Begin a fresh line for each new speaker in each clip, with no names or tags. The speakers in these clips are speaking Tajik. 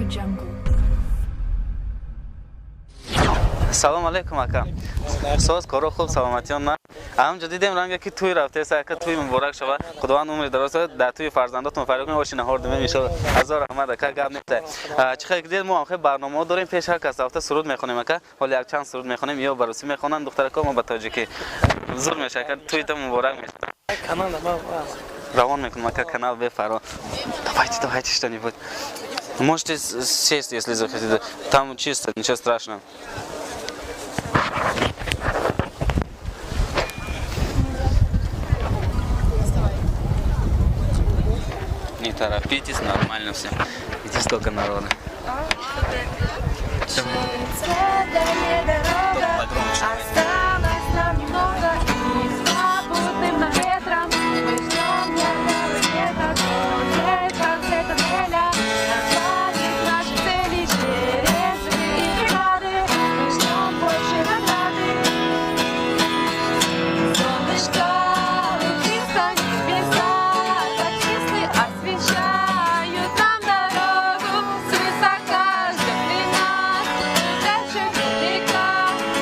Jungle.
Салом алейкум, ака. Соз, коро хуб, саломатиён на? Ҳамҷо дидем, ранга ки тӯй рафтеса, ака, тӯй муборак шава. Худованд умри дароз дар тӯи фарзандотон фарёд кунад, оши наҳор думе иншоалло. Ҳазор раҳмат, ака, гап нест. Чӣ хел дидед, мо ҳам хел барномаҳо дорем, пеш ҳар кас рафта суруд мехонем, ака. Ҳоло якчанд суруд мехонем, ё ба русӣ мехонанд духтарако, мо ба тоҷикӣ. Зур меша, ака, тӯйта муборак меша. Равон мекунам, ака, канал бефаро. Давайте, давайте что-нибудь. Можете сесть, если захотите. Там чисто, ничего страшного. Не торопитесь, нормально все. Видите, сколько народа.
Осталось нам немного, и с попутным нам ветром мы ждем яркого света, но в конце тоннеля нас наши цели через и преграды, мы ждем больше награды. Солнышко, лучисто небеса, так чисты освещают нам дорогу, свысока ждет ли нас удача велика,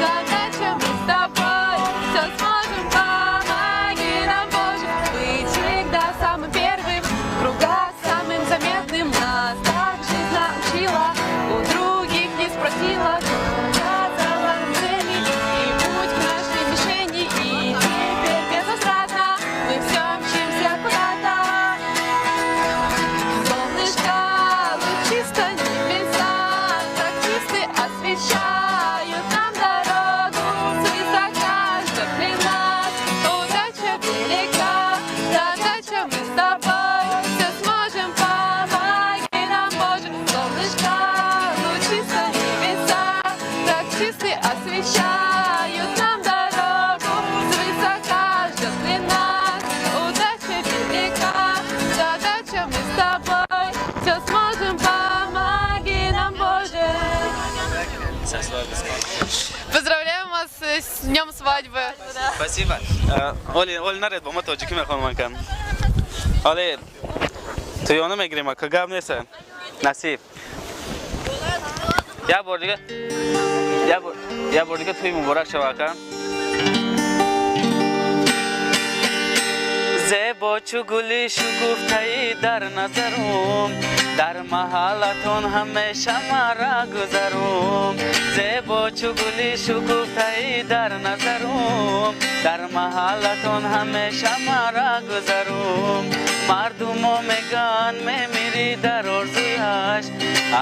задача, мы с тобой все сможем, помоги нам, Боже, быть всегда самым первым, в кругах самым заметным. Нас так жизнь научила, у других не спросила, указала нам цели и путь к нашей мишени, и теперь безвозвратно мы все мчимся куда-то. Солнышко, лучисто небеса, так чисты освещают нам дорогу, свысока ждет ли нас удача велика, задача, мы с тобой все сможем, помоги нам, Боже. Солнышко, лучисто небеса, так чисты освещают нам дорогу, свысока ждет ли нас удача велика, задача, мы с тобой все сможем, помоги нам, Боже.
Поздравляем вас с днем свадьбы.
Спасибо. Оли, оли наред, бо ма тоҷикӣ мехонам, ака. Оли, тӯёна мегирем, ака, гап нест. Насиб. Як бор дига, як бор дига тӯй муборак шава, ака. Зебо чу гули шукуфтаи дар назарум, дар маҳаллатон ҳамеша мара гузарум. Зебо чу гули шукуфтаи дар назарум, дар маҳаллатон ҳамеша мара гузарум. Мардумо меган, мемирӣ дар орзуяш,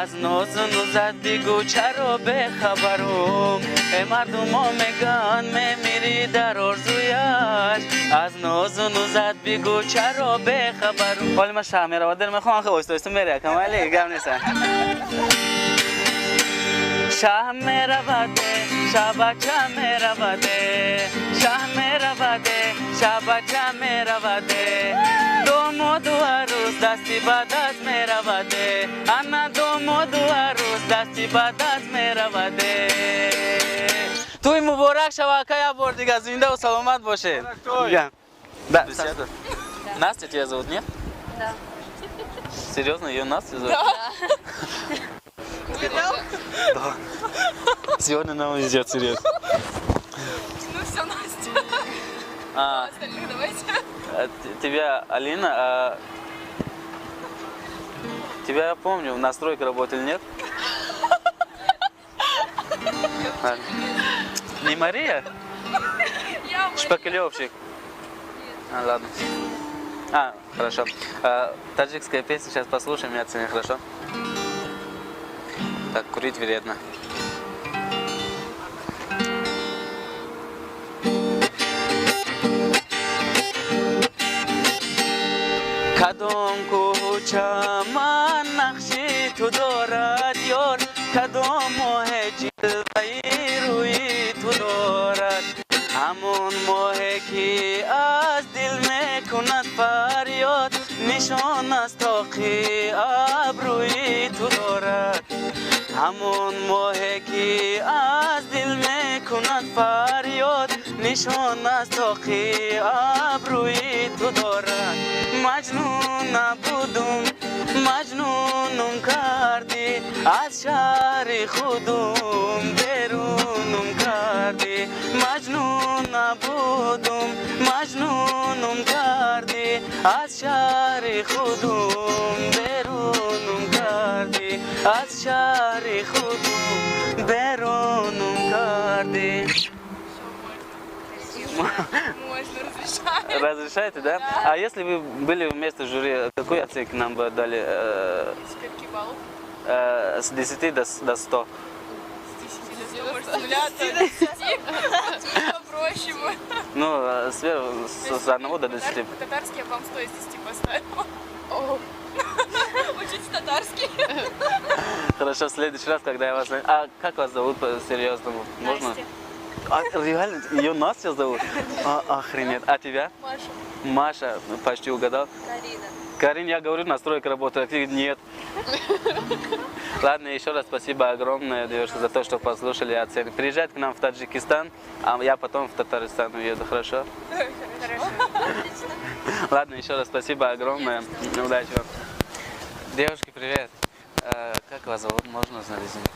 аз нозу нузат бигӯ, чаро бехабарум? Э, мардумо меган, мемирӣ дар орзуяш, аз нозу нузат бигӯ, чаро бехабарум? Ҳоли ман шаҳр меравад, дил мехоҳам, хел оҳиста оҳиста мере, акам, вале гап нест. Шаҳ мераваде, шабача мераваде, шаҳ мераваде, шабача мераваде, домоду арӯс дасти ба даст мераваде, ана домоду арӯс дасти ба даст мераваде. Тӯй муборак шава, ака, як бор дига зиндаву саломат бошед. Да, Настя тебя зовут, нет?
Да.
Серьезно, ее Настя зовут?
Угадал?
Да. Сегодня нам везет, серьезно.
Ну все, Настя.
А,
Остальных давайте.
Тебя Алина, а... тебя я помню, на стройке работали, нет? Ладно. Не Мария?
Я Мария.
Шпаклевщик. А, ладно. А, хорошо. А, таджикская песня, сейчас послушаем и оценим, хорошо? Так, курить вредно. Кадом кӯча ман нақши ту дорад, ёр, кадом моҳе ҷилваи рӯи ту дорад, ҳамон моҳе ки аз дил мекунад фарёд, нишон аз тоқи абрӯи ту дорад, ҳамон моҳе ки аз дил мекунад фарёд, нишон аз тоқи абрӯи ту дорад. Маҷнун набудум, маҷнунум кардӣ. Аз шаҳри худум берунум кардӣ, Маҷнун набудум, маҷнунум кардӣ, аз шаҳри худум берунум кардӣ, аз шаҳри худум берунум кардӣ.
Можно, разрешаю.
Разрешаете, да? А если вы были вместо жюри, какую оценку нам бы дали?
Скольки баллов?
С 10 до 100.
С 10 до 100, может, с нуля до 10. Попроще будет.
Ну, сверху, с 1 до 10.
По-татарски я вам 100 из 10 поставила. Учите татарский.
Хорошо, в следующий раз, когда я вас... А как вас зовут по-серьезному? Можно?
Настя.
А, реально? Ее Настя зовут? А, охренеть. А тебя?
Маша.
Маша, почти угадал.
Карина.
Карин, я говорю, на стройке работаю, а ты нет. Ладно, еще раз спасибо огромное, девушка, за то, что послушали оценки. Приезжайте к нам в Таджикистан, а я потом в Татарстан уеду, хорошо?
Хорошо.
Ладно, еще раз спасибо огромное. Удачи вам. Девушки, привет. Как вас зовут? Можно узнать, извините?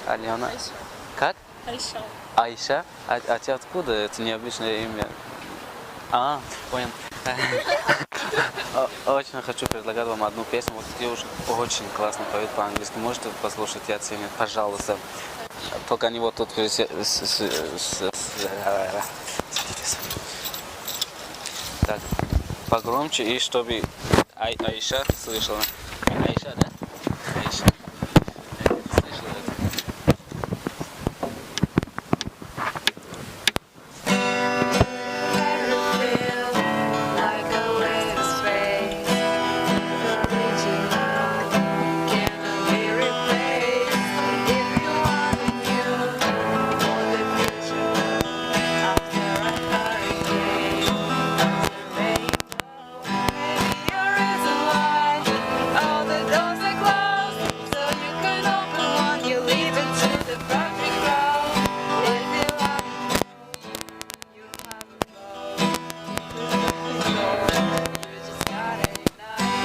Алена. Алена. Как?
Айша.
Айша? А тебе откуда это необычное имя? А, понял. Очень хочу предлагать вам одну песню. Вот девушка очень классно поет по-английски. Можете послушать и оценить, пожалуйста. Только они вот тут садитесь. Так, погромче, и чтобы Айша слышала. Айша, да? Айша. Слышала это.
Like a little space, original cannot be replaced. If you want a new for the future, after a hurricane, comes a rainbow. Maybe your reason why all the doors are closed, so you can open one. You leave it to the perfect crowd. If you want, you have a boat. You just gotta ignite your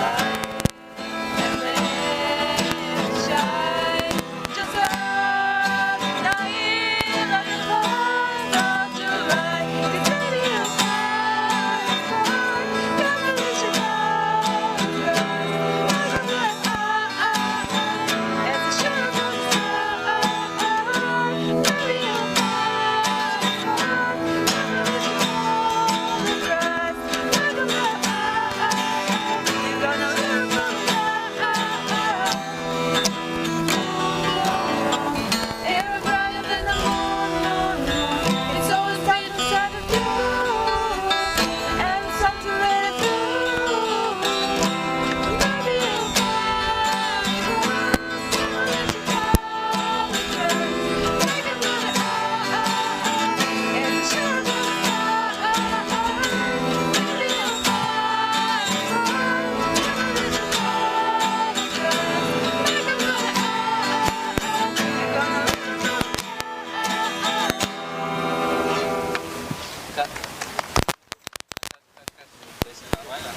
light and let it shine. Just like night, like the 4th of July. Confetti and fire, revolution as a sugar from the star. Maybe you'll find revolution. You're gonna live from Every brighter than the moon, moon, moon. It's always bright inside of you, and it's time to let it through. Maybe you'll find Take it to the eye, it's a sugar from the star. Maybe you'll find Take it to the eye, you're gonna live from
Как? Как? Песня нормально?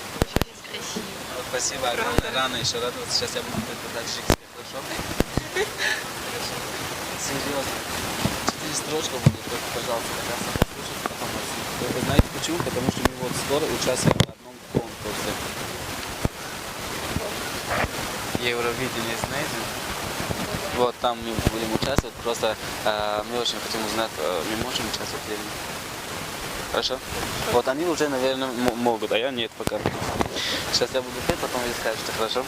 Красиво.
Вот, спасибо огромное. Рано еще радоваться. Сейчас я буду петь по-таджикски, хорошо? Серьезно. Четыре строчка будет, только, пожалуйста, до конца послушайте, потом оцените. Вы знаете почему? Потому что мы вот скоро участвуем в одном конкурсе. Евровидение, знаете? Вот там мы будем участвовать. Просто мы очень хотим узнать, мы можем участвовать или нет. Хорошо? Вот они уже, наверное, могут, а я нет пока. Сейчас я буду петь, потом вы скажете, хорошо?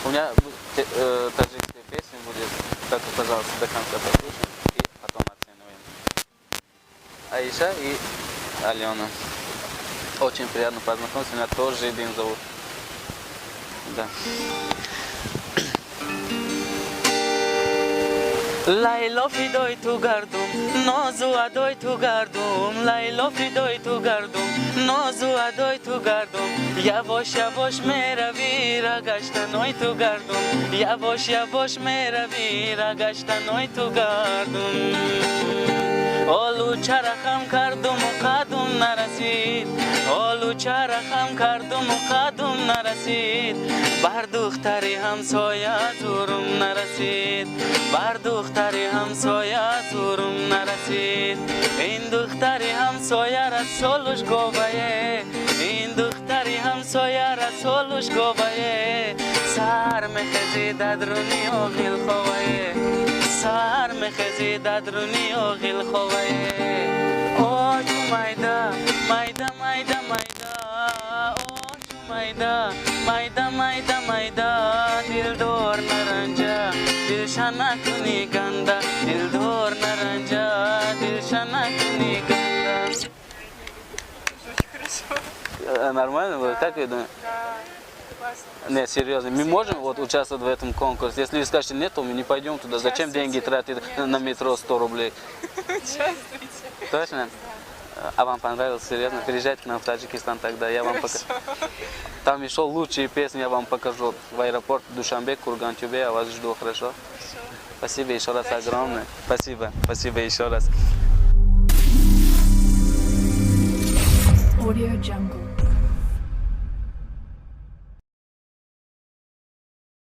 У меня таджикская песня будет, так, пожалуйста, до конца послушаем и потом оцениваем. Аиша и Алена. Очень приятно познакомиться, меня тоже Дин зовут. Да. Лайло, фидои ту гардум, нозу адои ту гардум. Лайло, фидои ту гардум, нозу адои ту гардум. Явош явош меравӣ, рагаштаной ту гардум. Явош явош меравӣ, рагаштаной ту гардум. Олучара хам кардуму қадум нарасид, олучара хам кардуму қадум нарасид. Бар духтари ҳамсоя зурум нарасид, бар духтари ҳамсоя зурум нарасид. Ин духтари ҳамсояра солуш говае, ин духтари ҳамсояра солуш говае. Сар мехези дадруни оғил ховае, сар мехези дадруни оғил ховае. Очу майда, майда, майда, майда, очу майда, майда, майда, майда. Дилдор наранҷа, дилша накуни ганда. Дилдор наранҷа, дилша накуни ганда.
Очень хорошо.
Нормально было? Как вы думаете?
Да, классно.
Нет, серьезно, мы можем вот участвовать в этом конкурсе? Если вы скажете нет, то мы не пойдем туда. Зачем деньги тратить на метро 100 рублей?
Участвуйте.
Точно? А вам понравилось, серьезно? Приезжайте к нам в Таджикистан тогда, я вам покажу. Там еще лучшие песни я вам покажу. В аэропорт Душанбе, Курган-Тюбе, я вас жду, хорошо?
Хорошо.
Спасибо еще раз огромное. Спасибо, спасибо еще раз.
Audio Jungle.